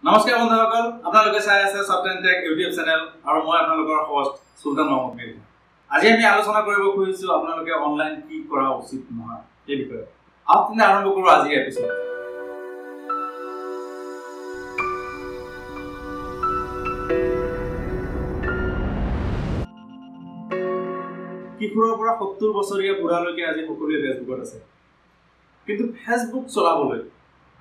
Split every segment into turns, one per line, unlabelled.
নমস্কাৰ বন্ধুসকল, আপোনালোকে চাই আছে soft and tech YouTube channel আৰু মই আপোনালোকৰ হোষ্ট চুলতান মহম্মদ মিৰ্জা। আজি আমি আলোচনা কৰিব খুজিছোঁ আপোনালোকে অনলাইন কি কৰা উচিত নহয় এই বিষয়ে। আহক তেন্তে আৰম্ভ কৰোঁ আজিৰ এপিছড। কিশোৰৰ পৰা 70 বছৰীয়া বুঢ়ালৈকে আজি সকলোৱে ফেচবুকত আছে। কিন্তু ফেচবুক চলাবলৈ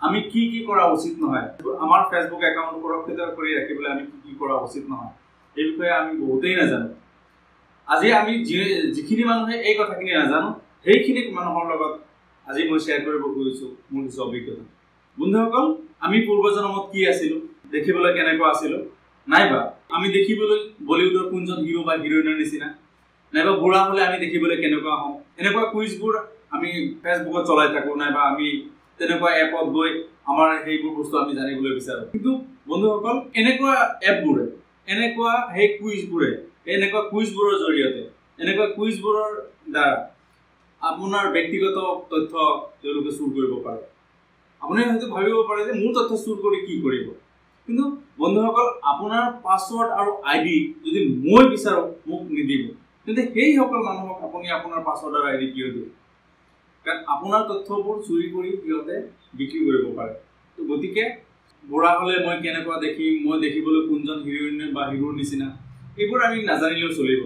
আমি কি কি কৰা উচিত নহয়, আমাৰ ফেচবুক একাউণ্ট সুৰক্ষিত কৰি ৰাখিবলৈ আমি কি কি কৰা উচিত নহয়, এই বিষয়ে আমি বহুতেই নাজানো। আজি আমি যিখিনি মানুহে এই কথাখিনি নাজানো, সেইখিনি মানুহৰ লগত আজি মই শ্বেয়াৰ কৰিব খুজিছোঁ মোৰ কিছু অভিজ্ঞতা। বন্ধুসকল, আমি পূৰ্বজন্মত কি আছিলোঁ, দেখিবলৈ কেনেকুৱা আছিলোঁ, নাইবা আমি দেখিবলৈ বলিউডৰ কোনজন হিৰ' বা হিৰইনৰ নিচিনা, নাইবা বুঢ়া হ'লে আমি দেখিবলৈ কেনেকুৱা হওঁ, এনেকুৱা কুইজবোৰ আমি ফেচবুকত চলাই থাকোঁ, নাইবা আমি তেনেকুৱা এপত গৈ আমাৰ সেইবোৰ বস্তু আমি জানিবলৈ বিচাৰোঁ। কিন্তু বন্ধুসকল, এনেকুৱা এপবোৰে, এনেকুৱা সেই কুইজবোৰে, এনেকুৱা কুইজবোৰৰ জৰিয়তে, এনেকুৱা কুইজবোৰৰ দ্বাৰা আপোনাৰ ব্যক্তিগত তথ্য তেওঁলোকে চুৰ কৰিব পাৰে। আপুনি হয়তো ভাবিব পাৰে যে মোৰ তথ্য চুৰ কৰি কি কৰিব, কিন্তু বন্ধুসকল, আপোনাৰ পাছৱৰ্ড আৰু আই ডি যদি মই বিচাৰোঁ মোক নিদিব। তেন্তে সেইসকল মানুহক আপুনি আপোনাৰ পাছৱৰ্ড আৰু আই ডি কিয় দিয়ে? কাৰণ আপোনাৰ তথ্যবোৰ চুৰি কৰি সিহঁতে বিক্ৰী কৰিব পাৰে। তো গতিকে বুঢ়া হ'লে মই কেনেকুৱা দেখিম, মই দেখিবলৈ কোনজন হিৰইন বা হিৰোৰ নিচিনা, এইবোৰ আমি নাজানিলেও চলিব।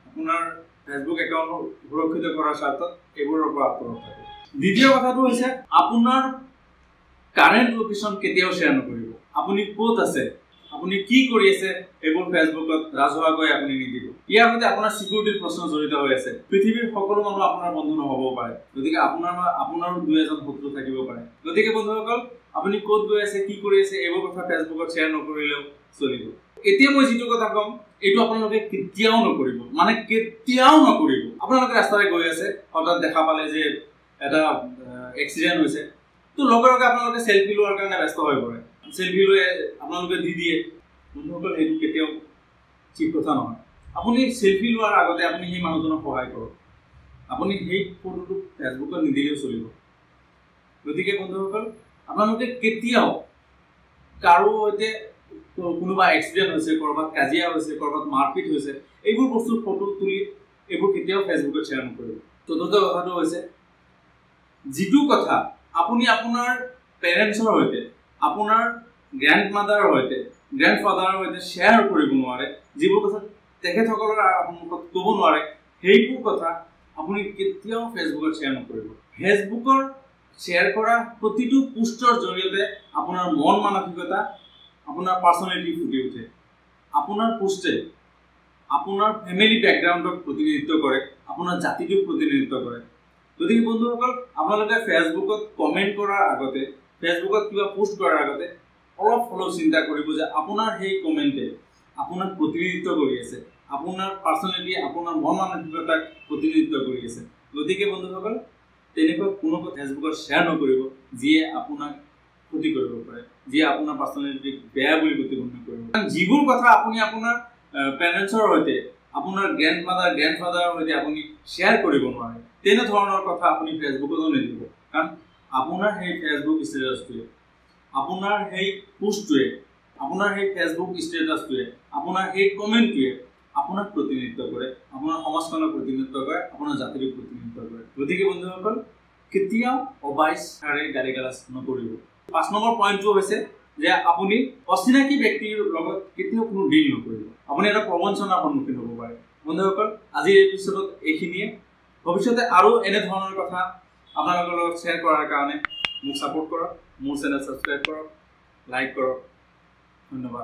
আপোনাৰ ফেচবুক একাউণ্ট সুৰক্ষিত কৰাৰ স্বাৰ্থত এইবোৰৰ পৰা আঁতৰত থাকক। দ্বিতীয় কথাটো হৈছে, আপোনাৰ কাৰেণ্ট লোকেশ্যন কেতিয়াও শ্বেয়াৰ নকৰিব। আপুনি ক'ত আছে, আপুনি কি কৰি আছে, এইবোৰ ফেচবুকত ৰাজহুৱাকৈ আপুনি নিদিব। ইয়াৰ সৈতে আপোনাৰ চিকিউৰিটিৰ প্ৰশ্ন জড়িত হৈ আছে। পৃথিৱীৰ সকলো মানুহ আপোনাৰ বন্ধু নহ'বও পাৰে, গতিকে আপোনাৰো দুই এজন শত্ৰু থাকিব পাৰে। গতিকে বন্ধুসকল, আপুনি ক'ত গৈ আছে, কি কৰি আছে, এইবোৰ কথা ফেচবুকত শ্বেয়াৰ নকৰিলেও চলিব। এতিয়া মই যিটো কথা ক'ম, এইটো আপোনালোকে কেতিয়াও নকৰিব, মানে কেতিয়াও নকৰিব। আপোনালোকে ৰাস্তাৰে গৈ আছে, হঠাৎ দেখা পালে যে এটা এক্সিডেণ্ট হৈছে, তো লগে লগে আপোনালোকে চেলফি লোৱাৰ কাৰণে ব্যস্ত হৈ পৰে, চেলফি লৈ আপোনালোকে দি দিয়ে। বন্ধুসকল, সেইটো কেতিয়াও ঠিক কথা নহয়। আপুনি চেলফি লোৱাৰ আগতে আপুনি সেই মানুহজনক সহায় কৰক, আপুনি সেই ফটোটো ফেচবুকত নিদিলেও চলিব। গতিকে বন্ধুসকল, আপোনালোকে কেতিয়াও কাৰো সৈতে কোনোবা এক্সিডেণ্ট হৈছে, ক'ৰবাত কাজিয়া হৈছে, ক'ৰবাত মাৰপিট হৈছে, এইবোৰ বস্তুৰ ফটো তুলি এইবোৰ কেতিয়াও ফেচবুকত শ্বেয়াৰ নকৰিব। চতুৰ্থ কথাটো হৈছে, যিটো কথা আপুনি আপোনাৰ পেৰেণ্টছৰ সৈতে, আপোনাৰ গ্ৰেণ্ড মাদাৰৰ সৈতে, গ্ৰেণ্ড ফাদাৰৰ সৈতে শ্বেয়াৰ কৰিব নোৱাৰে, যিবোৰ কথা তেখেতসকলৰ সন্মুখত ক'ব নোৱাৰে, সেইবোৰ কথা আপুনি কেতিয়াও ফেচবুকত শ্বেয়াৰ নকৰিব। ফেচবুকৰ শ্বেয়াৰ কৰা প্ৰতিটো পোষ্টৰ জৰিয়তে আপোনাৰ মন মানসিকতা, আপোনাৰ পাৰ্চনেলিটি ফুটি উঠে। আপোনাৰ পোষ্টে আপোনাৰ ফেমিলি বেকগ্ৰাউণ্ডক প্ৰতিনিধিত্ব কৰে, আপোনাৰ জাতিটোক প্ৰতিনিধিত্ব কৰে। গতিকে বন্ধুসকল, আপোনালোকে ফেচবুকত কমেণ্ট কৰাৰ আগতে, ফেচবুকত কিবা পোষ্ট কৰাৰ আগতে অলপ হ'লেও চিন্তা কৰিব যে আপোনাৰ সেই কমেণ্টে আপোনাক প্ৰতিনিধিত্ব কৰি আছে, আপোনাৰ পাৰ্চনেলিটি, আপোনাৰ মন মানসিকতাক প্ৰতিনিধিত্ব কৰি আছে। গতিকে বন্ধুসকল, তেনেকুৱা কোনো ফেচবুকত শ্বেয়াৰ নকৰিব যিয়ে আপোনাক ক্ষতি কৰিব পাৰে, যিয়ে আপোনাৰ পাৰ্চনেলিটিক বেয়া বুলি প্ৰতিপন্ন কৰিব। কাৰণ যিবোৰ কথা আপুনি আপোনাৰ পেৰেণ্টছৰ সৈতে, আপোনাৰ গ্ৰেণ্ড মাদাৰ, গ্ৰেণ্ড ফাদাৰৰ সৈতে আপুনি শ্বেয়াৰ কৰিব নোৱাৰে, তেনেধৰণৰ কথা আপুনি ফেচবুকতো নিদিব। কাৰণ আপোনাৰ সেই ফেচবুক ষ্টেটাছটোৱে, আপোনাৰ সেই পোষ্টটোৱে, আপোনাৰ সেই ফেচবুক ষ্টেটাছটোৱে, আপোনাৰ সেই কমেণ্টটোৱে আপোনাক প্ৰতিনিধিত্ব কৰে, আপোনাৰ সমাজখনক প্ৰতিনিধিত্ব কৰে, আপোনাৰ জাতিটোক প্ৰতিনিধিত্ব কৰে। গতিকে বন্ধুসকল, কেতিয়াও অবাইচাৰে গালি গালাজ নকৰিব। 5 নম্বৰ পইণ্টটো হৈছে যে আপুনি অচিনাকি ব্যক্তিৰ লগত কেতিয়াও কোনো ডিল নকৰিব। আপুনি এটা প্ৰবঞ্চনাৰ সন্মুখীন হ'ব পাৰে। বন্ধুসকল, আজিৰ এপিছডত এইখিনিয়ে। ভৱিষ্যতে আৰু এনেধৰণৰ কথা আপোনালোকৰ লগত শ্বেয়াৰ কৰাৰ কাৰণে মোক ছাপোৰ্ট কৰক, মোৰ চেনেল ছাবস্ক্ৰাইব কৰক, লাইক কৰক। ধন্যবাদ।